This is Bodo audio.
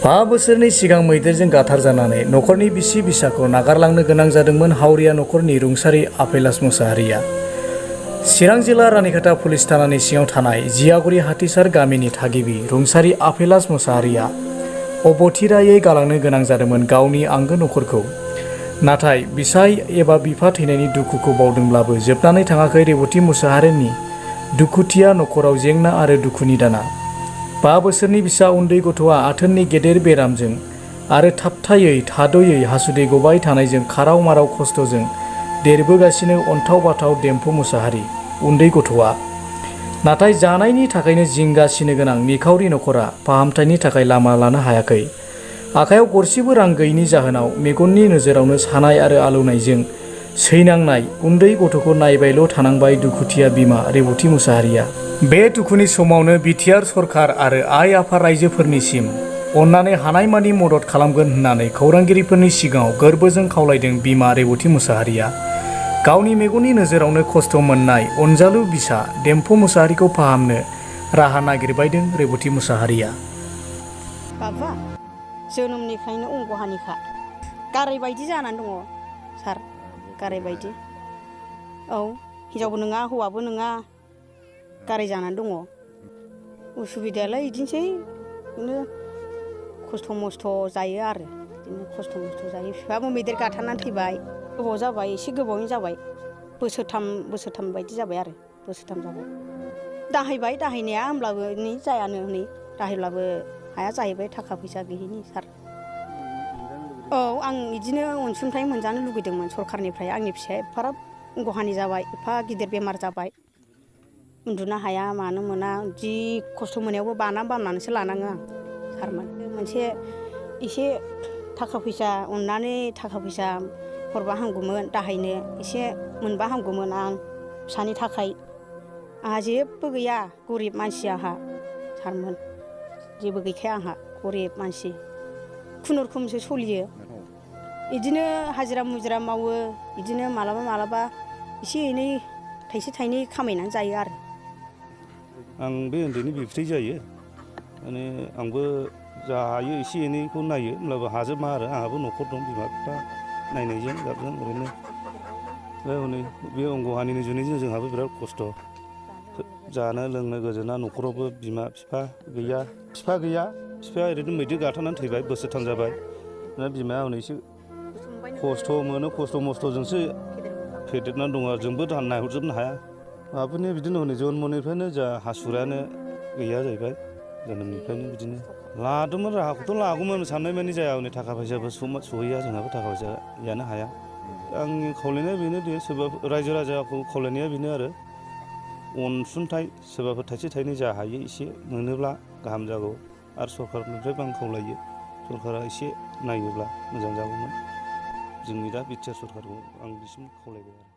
5 बोसोरनि सिगां मैदेरजों गाथारजानानै नखरनि बिसि बिसाखौ नागारलांनो गोनां जादोंमोन हावरिया नखरनि रुंसारि आफेलास मुसाहारिया। चिरां जिल्ला रानिखाता पुलिस थानानि सिङाव थानाय जियागुरि हाथिसार गामिनि थागिबि रुंसारि आफेलास मुसाहारिया अबथिरायै गालांनो गोनां जादोंमोन गावनि आंगो नखरखौ। नाथाय बिसाय एबा बिफा थैनायनि दुखुखौ बावदोंब्लाबो जोबनानै थाङाखै रेबथि मुसाहारिनि दुखुथिया नखराव जेंना आरो दुखुनि दाना। 5 बोसोरनि बिसा उन्दै गथ'आ आथोननि गेदेर बेरामजों आरो थाबथायै थाद'यै हासुदै गबाय थानायजों खाराव माराव खस्थ'जों देरबोगासिनो अन्थाव बाथाव देम्फु मुसाहारि उन्दै गथ'आ। नाथाय जानायनि थाखायनो जिंगासिनो गोनां निखावरि नखरा फाहामथायनि थाखाय लामा लानो हायाखै। आखायाव गरसेबो रां गैयैनि जाहोनाव मेगननि नोजोरावनो सानाय आरो आलौनायजों सैनांनाय उन्दै गथ'खौ नायबायल' थानांबाय दुखुथिया बिमा रेबथि मुसाहारिया। बे दुखुनि समावनो बिटिआर सरखार आरो आइ आफा रायजोफोरनिसिम अन्नानै हानायमानि मदद खालामगोन होननानै खौरांगिरिफोरनि सिगाङाव गोरबोजों खावलायदों बिमा रेबथि मुसाहारिया। गावनि मेगननि नोजोरावनो खस्थ' मोननाय अनजालु बिसा देम्फु मुसाहारिखौ फाहामनो राहा नागिरबायदों रेबथि मुसाहारिया। बाबा जोनोमनिफ्रायनो अंगहानिखा गाराय बायदि जानानै दङ सार, गाराय बायदि। औ, हिनजावबो नङा हौवाबो नङा, गाराय जानानै दङ। उसुबिदायालाय बिदिनोसै, बिदिनो खस्थ' मस्थ' जायो आरो बिदिनो खस्थ' मस्थ' जायो। बिफाबो मैदेर गाथारनानै थैबाय, गोबाव जाबाय, एसे गोबावैनो जाबाय, बोसोरथाम बायदि जाबाय आरो बोसोरथाम जाबाय। दाहायबाय दाहायनाया, होमब्लाबो नै जायानो हनै दाहायब्लाबो हाया जाहैबाय, थाखा फैसा गैयिनि सार। औ, आं बिदिनो अनसुंथाइ मोनजानो लुगैदोंमोन सरखारनिफ्राय। आंनि फिसाया एफाराब अंगहानि जाबाय, एफा गिदिर बेमार जाबाय, उन्दुनो हाया मानो मोना, जि खस्थ' मोनायावबो बामनानैसो लानाङो आं सारमोन। मोनसे एसे थाखा फैसा अननानै थाखा फैसा हरबा हामगौमोन, दाहायनो एसे मोनबा हामगौमोन आं फिसानि थाखाय। आंहा जेबो गैया, गरिब मानसि आंहा सारमोन, जेबो गैखाया आंहा, गरिब मानसि। खुनुरुखुमसो सोलियो, बिदिनो हाजिरा मुजिरा मावो, बिदिनो मालाबा मालाबा एसे एनै थाइसे थाइनै खामायनानै जायो आरो। आं बे उन्दैनि बिबथै जायो, माने आंबो जा हायो एसे एनैखौ नायो, होमब्लाबो हाजोबा आरो आंहाबो न'खर दं, बिमा बिफा नायनायजों जाबजों ओरैनो। दा हनै बे अंगहानिनि जुनैजों जोंहाबो बिराद खस्थ', जानो लोंनो गोजोना, न'खरावबो बिमा बिफा गैया, बिफाया ओरैनो मैदेर गाथारनानै थैबाय, बोसोरथाम जाबाय। दा बिमाया हनै एसे खस्थ' मोनो, खस्थ' मस्थ'जोंसो फेदेरनानै दङ आरो जोंबो दान नायहरजोबनो हाया। माबाफोरनि बिदिनो हनै जन्मनिफ्रायनो जा हासुरायानो गैया जाहैबाय, जोनोमनिफ्रायनो बिदिनो। लादोंमोन, राहाखौथ' लागौमोन, साननाय मानि जाया, हनै थाखा फैसाबो सहैया, जोंहाबो थाखा फैसायानो हाया। आंनि खावलायनाया बेनो दे, सोरबा रायजो राजाखौ खावलायनाया बेनो आरो अनसुंथाइ सोरबाफोर थाइसे थाइनै जा हायो एसे मोनोब्ला गाहाम जागौ। आरो सरखारनिफ्रायबो आं खावलायो, सरकारा एसे नायोब्ला मोजां जागौमोन। जोंनि दा बिटिआर सरकारखौ आं बिसिम खावलायबाय आरो।